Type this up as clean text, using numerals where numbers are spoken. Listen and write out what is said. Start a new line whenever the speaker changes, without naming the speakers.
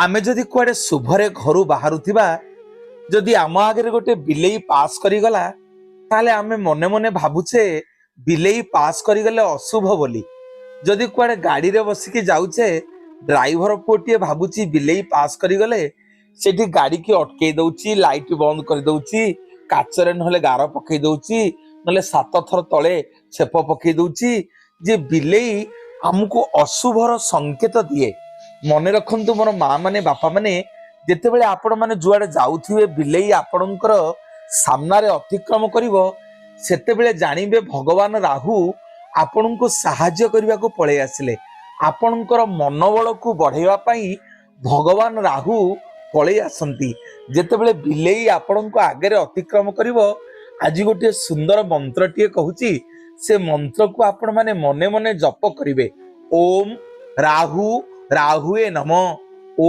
ଆମେ ଯଦି କୁଆଡ଼େ ଶୁଭରେ ଘରୁ ବାହାରୁଥିବା, ଯଦି ଆମ ଆଗରେ ଗୋଟେ ବିଲେଇ ପାସ୍ କରିଗଲା, ତାହେଲେ ଆମେ ମନେ ମନେ ଭାବୁଛେ ବିଲେଇ ପାସ୍ କରିଗଲେ ଅଶୁଭ ବୋଲି। ଯଦି କୁଆଡ଼େ ଗାଡ଼ିରେ ବସିକି ଯାଉଛେ, ଡ୍ରାଇଭର ପୁଅଟିଏ ଭାବୁଛି ବିଲେଇ ପାସ୍ କରିଗଲେ ସେଠି ଗାଡ଼ିକି ଅଟକେଇ ଦଉଛି, ଲାଇଟ୍ ବନ୍ଦ କରିଦଉଛି, କାଚରେ ନହେଲେ ଗାର ପକେଇ ଦଉଛି, ନହେଲେ 7 ଥର ତଳେ ଛେପ ପକେଇ ଦଉଛି ଯେ ବିଲେଇ ଆମକୁ ଅଶୁଭର ସଂକେତ ଦିଏ। ମନେ ରଖନ୍ତୁ ମୋର ମା ମାନେ, ବାପା ମାନେ, ଯେତେବେଳେ ଆପଣମାନେ ଯୁଆଡ଼େ ଯାଉଥିବେ, ବିଲେଇ ଆପଣଙ୍କର ସାମ୍ନାରେ ଅତିକ୍ରମ କରିବ, ସେତେବେଳେ ଜାଣିବେ ଭଗବାନ ରାହୁ ଆପଣଙ୍କୁ ସାହାଯ୍ୟ କରିବାକୁ ପଳେଇ ଆସିଲେ। ଆପଣଙ୍କର ମନୋବଳକୁ ବଢେଇବା ପାଇଁ ଭଗବାନ ରାହୁ ପଳେଇ ଆସନ୍ତି ଯେତେବେଳେ ବିଲେଇ ଆପଣଙ୍କ ଆଗରେ ଅତିକ୍ରମ କରିବ। ଆଜି ଗୋଟିଏ ସୁନ୍ଦର ମନ୍ତ୍ରଟିଏ କହୁଛି, ସେ ମନ୍ତ୍ରକୁ ଆପଣମାନେ ମନେ ମନେ ଜପ କରିବେ। ଓମ୍ ରାହୁ ରାହୁଏ ନମ।